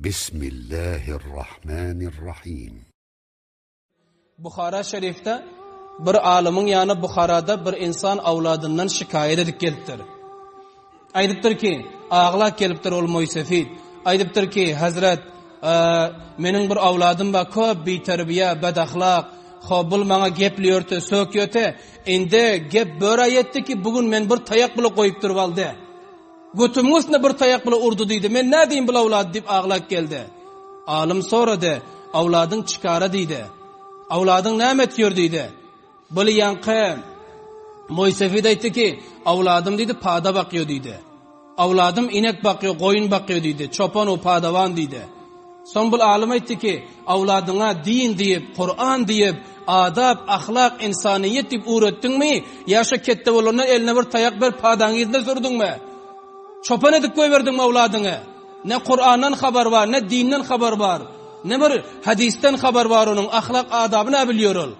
Bismillahirrahmanirrahim. Buhara şerifde bir alymyň ýanyna Buharada bir insan awladyndan şikaýat edip gelipdir. Aýdypdyr ki, aglap gelipdir ol moýsefid. Aýdypdyr ki, Hazret, meniň bir awladym bar, köp biterbiýe, bedahlak, ho bul maňa gepli ýörte, sök ýöte. Indi gep böre ýetdi ki, bu gün men bir taýak bile goýup durup aldy. Götümiň üstüne bir taýak bile urdy diýdi. Men nädeýin bul awlady diýip aglap geldi. Alym sorady, Awladyň çikara diýdi. Awladyň näme etýär diýdi. Bul ýaňky Moýsefid aýtdy ki, Awladym diýdi, pada bakýar diýdi. Awladym inek bakýar, goýun bakýar diýdi. Çopan u padawan diýdi. Soň bul alym aýtdy ki, Awladyňa din diýip, Kuran diýip, adap, ahlak, ynsanyýet diýip öwretdiňmi, ýa şo ketde bolandan eline bir taýak berip padaň yzyna sürdüňmi? Çopan edip goýberdiňmi awladyňy? Ne Kurandan habar bar, ne dinden habar bar, ne bir hadysdan habar bar onuň, ahlak adaby nä bilýär ol?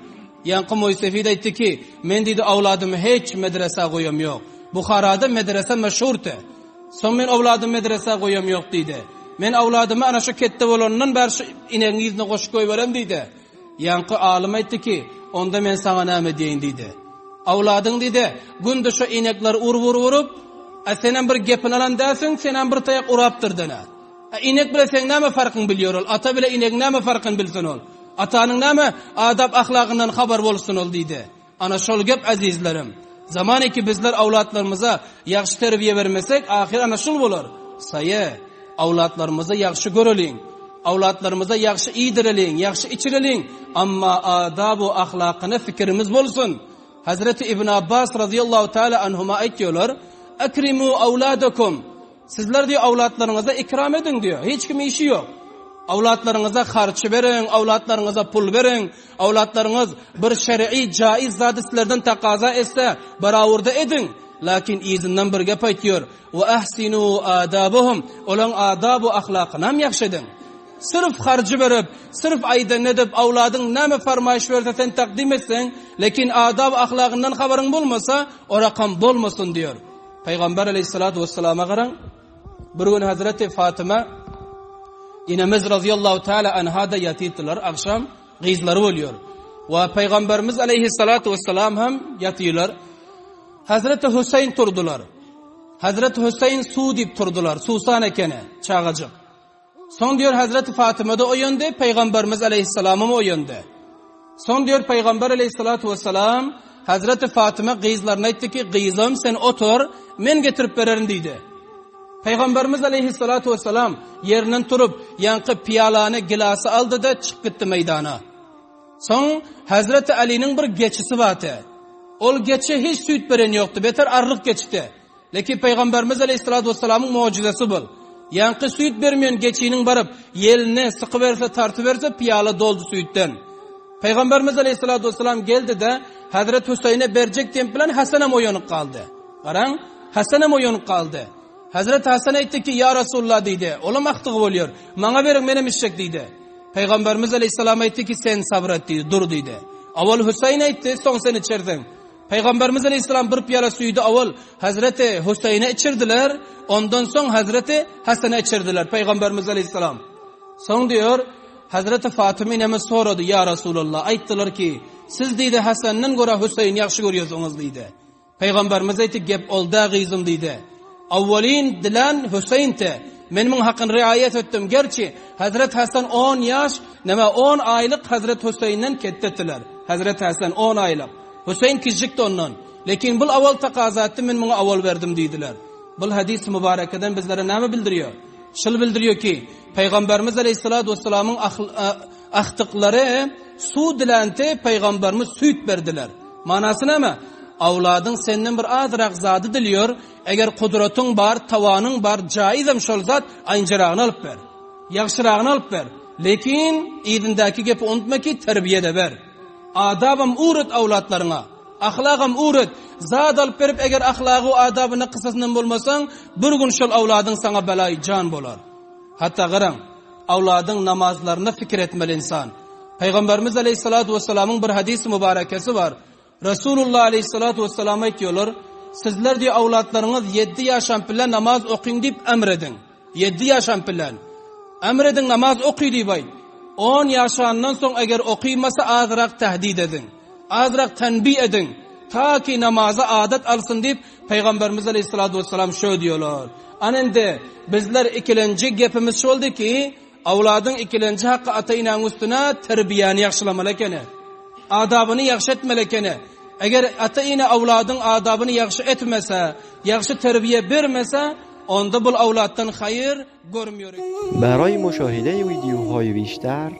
Ýaňky moýsefid aýtdy ki, men diýdi awladymy hiç medresä goýam ýok. Buharada medrese meşhurdy. Soň men owladymy medresä goýam ýok diýdi. Men owladymy ana şu ketde bolanyndan bäri şu inegiň yzyna goşup goýberem diýdi. Ýaňky alym aýtdy ki, onda men saňa näme diýeýin diýdi. Owladyň diýdi, günde şu inekleri urup-urup-urup, a senem bir gepini alan dälsiň, senem bir taýak urapdyr dene. A inek bile seň näme farkyň bilýär ol, ata bile inegiň näme farkyny bilsin ol. Atanyň näme adap-ahlagyndan habar bolsun ol diýdi. Ana şol gep azizlerim. Zamany ki bizler awlatlarymyza ýagşy terbiýe bermesek ahyr ana şul bolar. Saýa, awlatlarymyzy ýagşy göreliň. Awlatlarymyza ýagşy iýdireliň, ýagşy içireliň, amma adabu ahlakyna fikirimiz bolsun. Hazreti Ibn Abbas razyýallahu taala anhuma aýtýarlar, Akrimu awladakum. Sizler diýýär, awlatlaryňyza ikram ediň diýýär. Hiç kimiň işi ýok. Awlatlaryňyza harçy beriň, awlatlaryňyza pul beriň. Awlatlaryňyz bir şer'i jaiz zady sizlerden takaza etse, barawurda ediň. Lakin yzyndan bir gep aýtýar, Wa ahsinu adabuhum, olaň adabu ahlakynam ýagşy ediň. Syrf harjy berip, syrf aýdanyny edip, awladyň näme farmaýyş berse sen takdym etseň, lekin adab ahlagyndan habaryň bolmasa, o rakam bolmasyn diýýär. Pygamber aleyhissalatu vesselama garaň. Bir gün Hazreti Fatyma enemiz radıyallahu teala anha da ýatypdylar. Akşam gyzlary bolýar. We Pygamberimiz aleyhissalatu vesselam hem ýatyrlar. Hazreti Hüseýin turdular. Hazreti Hüseýin suw diýip turdular. Suwsan ekeni, çagajyk. Soň diýär Hazreti Fatyma da oýandy, Pygamberimiz aleyhissalamam oýandy. Soň diýär Pygamber aleyhissalatu vesselam Hazreti Fatyma gyzlaryna aýtdy ki, gyzym sen otur, men getirip bererin diýdi. Pygamberimiz aleyhissalatu vesselam ýerinden turup, ýaňky piýalany, gilasy aldy-da çykyp gitdi meýdana. Soň Hazreti Aliniň bir geçisi bardy. Ol geçi hiç süýt beren ýokdy, beter arryk geçdi. Lekin Pygamberimiz aleýhissalatu wessalamyň mugjyzasy bul. Ýaňky süýt bermeýän geçiniň baryp, ýeline sykyberse, tartyberse, pyýala doldy süýtden. Pygamberimiz aleýhissalatu wessalam geldi-de, Hazret Hüseýine berjek diýen bilen Hasanam oýanyp galdy. Garaň, Hasanam oýanyp galdy. Hazret Hasan aýtdy ki, Ýa Rasulullah diýdi, olam akdygy bolýar. Maňa beriň, menem içjek diýdi. Pygamberimiz aleýhissalam aýtdy ki, sen sabyr et diýdi, dur diýdi. Awal Hüseýin aýtdy, soň sen içersiň. Pygamberimiz aleyhisselam bir pyýala süýdi awal Hazreti Hüseýine içirdiler, ondan soň Hazreti Hasana içirdiler Pygamberimiz aleyhisselam. Soň diýer, Hazreti Fatyma enemiz sorady, Ýa Resulallah, aýtdylar ki, siz diýdi Hasandan görä Hüseýini ýagşy görýärsiňiz diýdi. Pygamberimiz aýtdy, gep ol dä gyzym diýdi. Awwalyn dilän Hüseýin-te, men muň hakyny riaýat etdim, gerçi Hazret Hasan on ýaş, näme on aýlyk Hazret Hüseýinden ketdetdiler. Hazret Hasan on aýlyk. Hüseýin kiçijikdi ondan. Lekin bul awal takaza etdi, men muňa awal berdim diýdiler. Bul hadys mübarekeden bizlere näme bildirýär? Şul bildirýär ki, Pygamberimiz aleyhissalatu vesselamyň ahtyklary suw dilänti Pygamberimiz süýt berdiler. Manasy näme? Awladyň senden bir azrak zady dilýär, eger kudratyň bar, tawanyň bar, jaizem şol zat, aýynjaragyny alyp ber. Ýagşyragyny alyp ber. Lekin yzyndaky gepi unutma ki, terbiýe-de ber. Adabam öwret awlatlaryňa. Ahlagam öwret. Zat alyp berip eger ahlagy we adabyna kysasyndan bolmasaň, bir gün şol awladyň saňa belaýy jan bolar. Hatda garaň, awladyň namazlaryna fikir etmeli ynsan. Pygamberimiz aleýhissalatu wessalamyň bir hadysy mübarekesi bar. Resulullah aleýhissalatu wessalam aýtýarlar, Sizler diýip awlatlaryňyz ýeddi ýaşan bilen namaz okyň diýip emr ediň. Ýeddi ýaşan bilen. Emr ediň namaz oky diýip aýt. On ýaşandan soň eger okymasa azrak tehdit ediň. Azrak tenbih ediň. Ta ki namaza adat alsyn diýip Pygamberimiz aleýhissalatu wessalam şö diýýärler. Ana indi bizler ikilenji gepimiz şoldy ki, awladyň ikilenji haky ata-enäň üstüne terbiýäni ýagşylamaly ekeni. Adabyny ýagşy etmeli ekeni. Eger ata-ene awladyň adabyny ýagşy etmese, ýagşy terbiýe bermese, onda bul awlatdan haýyr görmüyor. برای مشاهده ویدیوهای بیشتر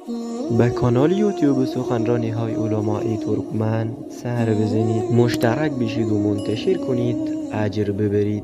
به کانال یوتیوب سخنرانی های علمای ترکمن سر بزنید مشترک بشید و منتشر کنید اجر ببرید.